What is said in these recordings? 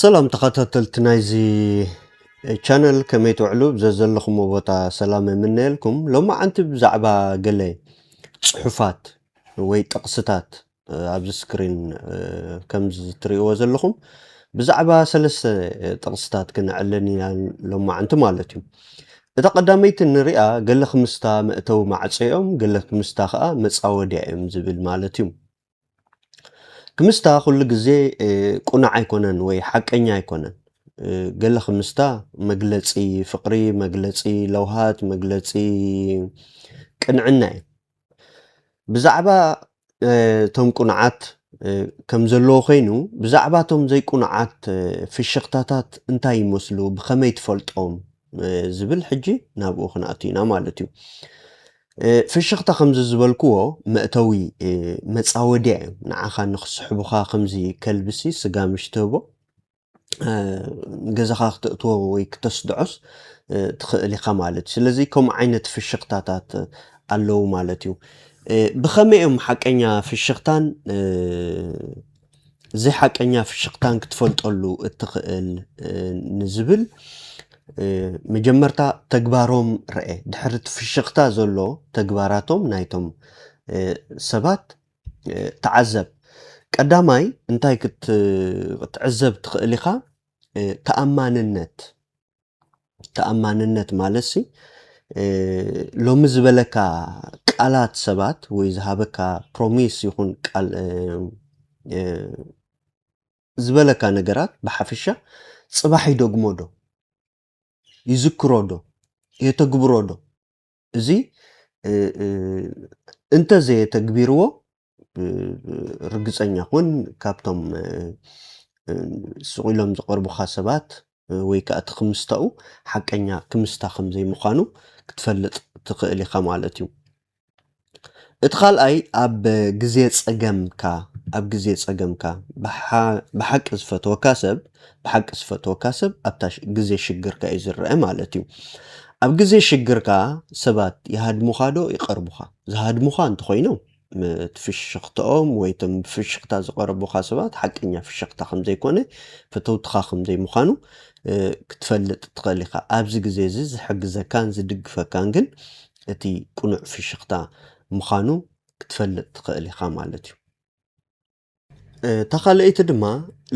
ሰላም ተኸታተልቲ ናይዚ ቻነል፣ ከመይ ትውዕሉ? ብዘዘለኹምዎ ቦታ ሰላም የምነየልኩም። ሎማዓንቲ ብዛዕባ ገለ ጽሑፋት ወይ ጥቕስታት፣ እ፣ ኣብዚ ስክሪን፣ እ፣ ከምዚ ትርእይዎ ዘለኹም ብዛዕባ ሰለስተ ጥቕስታት ክነዕልል ኢና ሎማዓንቲ ማለት እዩ። እታ ቀዳመይቲ ንሪኣ፣ ገለ ክምስታ መእተዊ ማዕጾ እዮም፣ ገለ ክምስታ ኸኣ መጻወድያ እዮም ዝብል ማለት እዩ። ክምስታ ኩሉ ግዜ፣ እ፣ ቁኑዕ ኣይኮነን ወይ ሓቀኛ ኣይኮነን። እ፣ ገለ ክምስታ መግለጺ ፍቕሪ፣ መግለጺ ለውሃት፣ መግለጺ ቅንዕና እዩ። ብዛዕባ፣ እ፣ እቶም ቁኑዓት፣ እ፣ ከም ዘለዎ ኮይኑ፣ ብዛዕባ እቶም ዘይቁኑዓት፣ እ፣ ፍሽኽታታት እንታይ ይመስሉ፣ ብኸመይ ትፈልጦም፣ እ፣ ዝብል ሕጂ ናብኡ ክንኣቱ ኢና ማለት እዩ። እ፣ ፍሽኽታ ከምዚ ዝበልክዎ መእተዊ፣ እ፣ መጻወድያ እዩ። ንዓኻ ንኽስሕቡኻ ከምዚ ከልብሲ ስጋ ምሽ ትህቦ፣ እ፣ ገዛኻ ክተእትዎ ወይ ክተስድዖስ፣ እ፣ ትኽእል ኢኻ ማለት እዩ። ስለዚ ከምኡ ዓይነት ፍሽኽታታት ኣለዉ ማለት እዩ። እ፣ ብኸመይ እዮም ሓቀኛ ፍሽኽታን፣ እ፣ ዘይሓቀኛ ፍሽኽታን ክትፈልጠሉ እትኽእል፣ እ፣ ንዝብል፣ እ፣ መጀመርታ ተግባሮም ርአ። ድሕሪ እቲ ፍሽኽታ ዘሎ ተግባራቶም ናይቶም፣ እ፣ ሰባት፣ እ፣ ተዓዘብ። ቀዳማይ እንታይ ክት-፣ ክትዕዘብ ትኽእል ኢኻ? እ፣ ተኣማንነት። ተኣማንነት ማለትሲ፣ እ፣ ሎሚ ዝበለካ ቃላት ሰባት ወይ ዝሃበካ ፕሮሚስ ይኹን ቃል፣ እ፣ እ፣ ዝበለካ ነገራት ብሓፈሻ ጽባሕ ይደግሞ ዶ? ይዝክሮ ዶ? የተግብሮ ዶ? እዚ፣ እ፣ እ፣ እንተዘየተግቢርዎ፣ እ፣ ርግጸኛ ኩን ካብቶም፣ እ፣ እ፣ ስቕ ኢሎም ዝቐርቡኻ ሰባት፣ እ፣ ወይ ከኣ እቲ ክምስታኡ ሓቀኛ ክምስታ ከም ዘይምዃኑ ክትፈልጥ ትኽእል ኢኻ ማለት እዩ። እቲ ካልኣይ ኣብ ግዜ ጸገምካ፣ ኣብ ግዜ ጸገምካ ብሓ-፣ ብሓቂ ዝፈትወካ ሰብ፣ ብሓቂ ዝፈትወካ ሰብ ኣብታ ሽ-፣ ግዜ ሽግርካ እዩ ዝረአ ማለት እዩ። ኣብ ግዜ ሽግርካ ሰባት ይሃድሙኻ ዶ ይቐርቡኻ? ዝሃድሙኻ እንተኾይኖም፣ ም-፣ እቲ ፍሽኽትኦም ወይ እቶም ብፍሽኽታ ዝቐረቡኻ ሰባት ሓቀኛ ፍሽኽታ ከም ዘይኮነ፣ ፈተውትኻ ከም ዘይምዃኑ፣ እ፣ ክትፈልጥ ትኽእል ኢኻ። ኣብዚ ግዜ እዚ ዝሕግዘካን ዝድግፈካን ግን እቲ ቅኑዕ ፍሽኽታ ምዃኑ ክትፈልጥ ትኽእል ኢኻ ማለት እዩ። እ፣ እታ ካልኣይቲ ድማ፣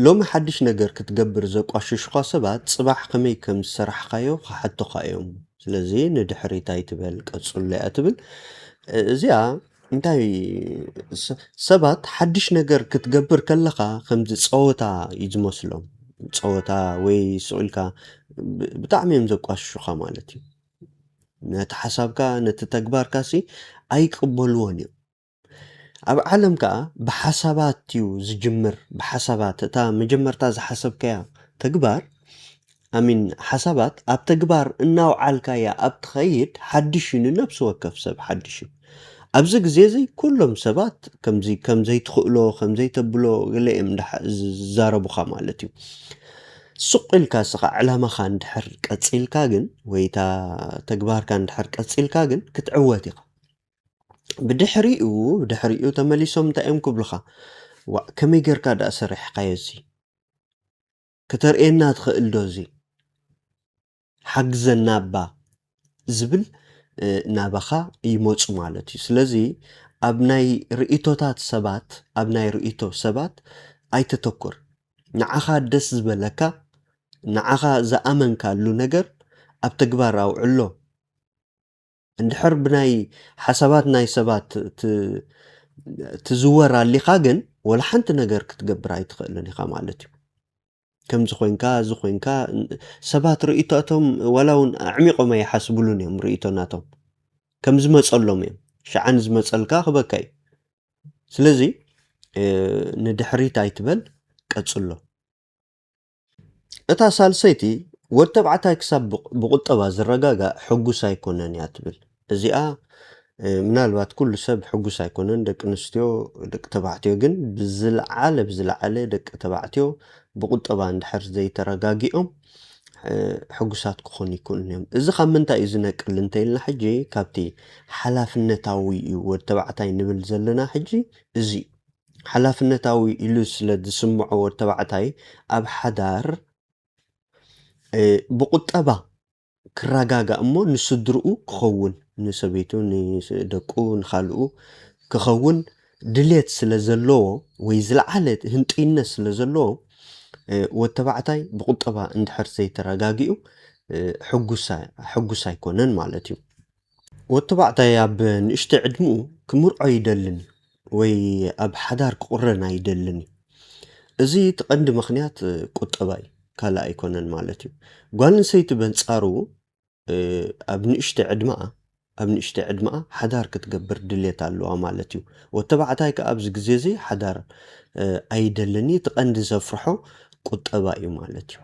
ሎሚ ሓድሽ ነገር ክትገብር ዘቋሽሹኻ ሰባት ጽባሕ ከመይ ከም ዝሰራሕኻዮ ክሓቱኻ እዮም። ስለዚ ንድሕሪት ኣይትበል፣ ቀጽሎ እያ ትብል። እ፣ እዚኣ እንታይ፣ ሰ-፣ ሰባት ሓድሽ ነገር ክትገብር ከለኻ ከምዚ ጸወታ እዩ ዝመስሎም። ጸወታ ወይ ስቕ ኢልካ ብ-፣ ብጣዕሚ እዮም ዘቋሽሹኻ ማለት እዩ። ነቲ ሓሳብካ፣ ነቲ ተግባርካሲ ኣይቅበልዎን እዮም። ኣብ ዓለም ከኣ ብሓሳባት እዩ ዝጅምር። ብሓሳባት፣ እታ መጀመርታ ዝሓሰብካያ ተግባር፣ ኣሚን፣ ሓሳባት ኣብ ተግባር እናውዓልካያ ኣብ ትኸይድ ሓድሽ እዩ፣ ንነብሲ ወከፍ ሰብ ሓድሽ እዩ። ኣብዚ ግዜ እዚ ኩሎም ሰባት ከምዚ፣ ከም ዘይትኽእሎ፣ ከም ዘይተብሎ ገለ እዮም እንዳ-፣ ዝ-፣ ዝዛረቡኻ ማለት እዩ። ሱቕ ኢልካ እስኻ ዕላማኻ እንድሕር ቀጺልካ ግን፣ ወይ እታ ተግባርካ እንድሕር ቀጺልካ ግን ክትዕወት ኢኻ። ብድሕሪኡ፣ ብድሕሪኡ ተመሊሶም እንታይ እዮም ክብሉኻ? "ዋእ፣ ከመይ ጌርካ ደኣ ሰሪሕካዮ እዚ? ከተርእየና ትኽእል ዶ እዚ? ሓግዘና እባ" ዝብል፣ እ፣ ናባኻ ይመጹ ማለት እዩ። ስለዚ ኣብ ናይ ርእይቶታት ሰባት፣ ኣብ ናይ ርእይቶ ሰባት ኣይተተኩር። ንዓኻ ደስ ዝበለካ፣ ንዓኻ ዝኣመንካሉ ነገር ኣብ ተግባር ኣውዕሎ። እንድሕር ብናይ ሓሳባት ናይ ሰባት ት-፣ ትዝወር ኣሊኻ ግን፣ ወላ ሓንቲ ነገር ክትገብር ኣይትኽእልን ኢኻ ማለት እዩ። ከምዚ ኮይንካ፣ እዚ ኮይንካ፣ ሰባት ርእይቶቶም ዋላ እውን ኣዕሚቖም ኣይሓስብሉን እዮም፣ ርእይቶ ናቶም። ከም ዝመጸሎም እዮም። ሽዓ ንዝመጸልካ ክበካ እዩ። ስለዚ፣ እ፣ ንድሕሪት ኣይትበል፣ ቀጽሎ። እታ ሳልሰይቲ፣ ወዲ ተባዕታይ ክሳብ ብቕ-፣ ብቑጠባ ዝረጋጋእ ሕጉስ ኣይኮነን እያ ትብል። እዚኣ፣ እ፣ ምናልባት ኩሉ ሰብ ሕጉስ ኣይኮነን፣ ደቂ ኣንስትዮ፣ ደቂ ተባዕትዮ ግን ብዝለዓለ፣ ብዝለዓለ ደቂ ተባዕትዮ ብቑጠባ እንድሕር ዘይተረጋጊኦም፣ እ፣ ሕጉሳት ክኾኑ ይክእሉን እዮም። እዚ ካብ ምንታይ እዩ ዝነቅል እንተኢልና፣ ሕጂ ካብቲ ሓላፍነታዊ እዩ ወዲ ተባዕታይ ንብል ዘለና፣ ሕጂ እዚ እዩ። ሓላፍነታዊ ኢሉ ስለ ዝስምዖ ወዲ ተባዕታይ ኣብ ሓዳር ብቁጠባ ክረጋጋእ እሞ ንስድርኡ ክኸውን፣ ንሰበይቱ፣ ንደቁ፣ ንኻልኡ ክኸውን ድሌት ስለ ዘለዎ ወይ ዝለዓለ ህንጥይነት ስለ ዘለዎ ወዲ ተባዕታይ ብቁጠባ እንድሕር ዘይተረጋጊኡ ሕጉስ ኣይኮነን ማለት እዩ። ወዲ ተባዕታይ ኣብ ንእሽተይ ዕድምኡ ክምርዖ ይደልን ወይ ኣብ ሓዳር ክቑረን ኣይደልን እዩ። እዚ እቲ ቀንዲ ምኽንያት ቁጠባ እዩ፣ ካልእ ኣይኮነን ማለት እዩ። ጓል ኣንስተይቲ በንጻሩ ኣብ ንእሽተይ ዕድመኣ ኣብ ንእሽተይ ዕድመኣ ሓዳር ክትገብር ድሌት ኣለዋ ማለት እዩ። ወዲ ተባዕታይ ከኣ ኣብዚ ግዜ እዚ ሓዳር ኣይደልን እዩ፣ እቲ ቀንዲ ዘፍርሖ ቁጠባ እዩ ማለት እዩ።